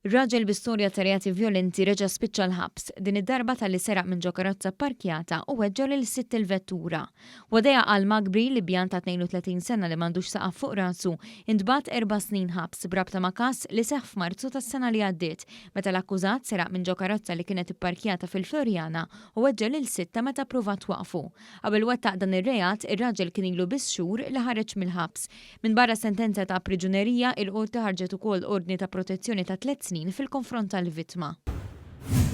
Raġel bi storja ta' reati vjolenti reġa' spiċċa l-ħabs, din id-darba talli seraq minn ġo karozza pparkjata u weġġa' lil sidt il-vettura. Wadea Al-Maghbri, Libjan ta' 32 sena li m'għandux saqaf fuq rasu, intbagħat erba' snin ħabs b'rabta ma' każ li seħħ f'Marzu tas-sena li għaddiet, meta l-akkużat seraq minn ġo karozza li kienet ipparkjata fil-Floriana u weġġa' lil sidtha meta ppruvat twaqqfu. Qabel wettaq dan ir-reat, ir-raġel kien ilu biss xhur li ħareġ mill-ħabs. Minbarra sentenza ta' priġunerija, il-Qorti ħarġet ukoll ordni ta' protezzjoni ta' tliet snin fil-konfront tal-vittma.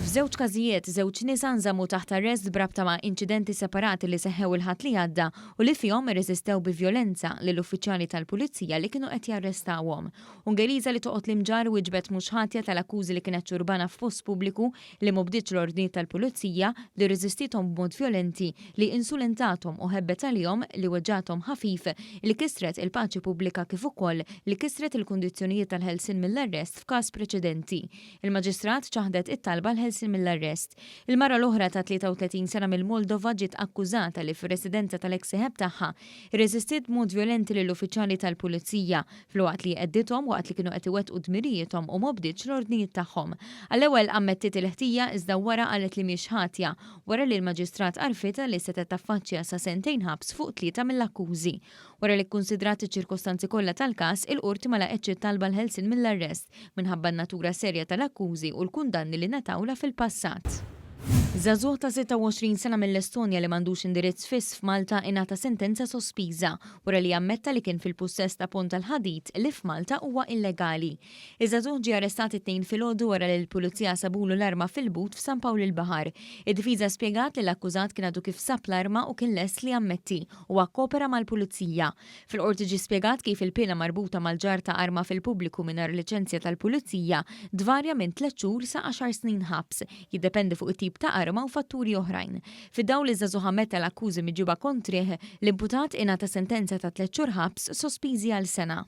F'żewġ każijiet, żewġ nisa nżammu taħt arrest b'rabta ma' inċidenti separati li seħħew il-Ħadd li għadda u li fihom irreżistew bi vjolenza lil uffiċjali tal-Pulizija li kienu qed jarrestawhom. Ungeriża li toqgħod l-Imġarr wieġbet mhux ħatja tal-akkużi li kienet xurbana f'post pubbliku, li m'obdietx l-ordnijiet tal-pulizija, li rreżistiethom b'mod vjolenti, li insulentathom u ħebbet għalihom, li weġġgħathom ħafif, li kisret il-paċi pubblika kif ukoll li kisret il-kundizzjonijiet tal-ħelsien mill-arrest f'każ preċedenti. Il-Maġistrat ċaħdet it-talba għall-ħelsien mill-arrest. Il-mara l-oħra ta' 33 sena mill-Moldova ġiet akkużata li fir-residenza tal-eks sieħeb tagħha rreżistiet b'mod vjolenti lill-uffiċjali tal-pulizija, filwaqt li għeddithom waqt li kienu qed iwettqu dmirijiethom u m'obdietx l-ordnijiet tagħhom. Għall-ewwel ammettiet il-ħtija iżda wara qalet li mhix ħatja, wara li l-Maġistrat għarfitha li setgħet taffaċċja sa sentejn ħabs fuq tlieta mill-akkużi. Wara li kkunsidrat iċ-ċirkostanzi kollha tal-każ, il-Qorti ma laqgħetx it-talba għall-ħelsien mill-arrest minħabba n-natura serja tal-akkużi u l-kundanni li ngħatawlha fil-passat. Żagħżugħ ta' 26 sena mill-Estonja li m'għandux indirizz fiss f'Malta ingħata sentenza sospiża wara li ammetta li kien fil-pussess ta' pont tal-ħadid li f'Malta huwa illegali. Iż-żagħżugħ ġie arrestat it-Tnejn filgħodu wara li l-Pulizija sabulu l-arma fil-but f'San Pawl il-Baħar. Id-difiża spjegat li l-akkużat kien għadu kif sab l-arma u kien lest li jammetti. Huwa kkopera mal-Pulizija. Fil-Qorti ġie spjegat kif il-piena marbuta mal-ġarr ta' arma fil-pubbliku mingħajr liċenzja tal-Pulizija tvarja minn tliet xhur sa għaxar snin ħabs, jiddependi fuq it-tip ta' arma u fatturi oħrajn. Fid-dawl li ż-żagħżugħ ammetta l-akkużi miġjuba kontrih, l-imputat ingħata sentenza ta' tliet xhur ħabs sospiżi għal sena.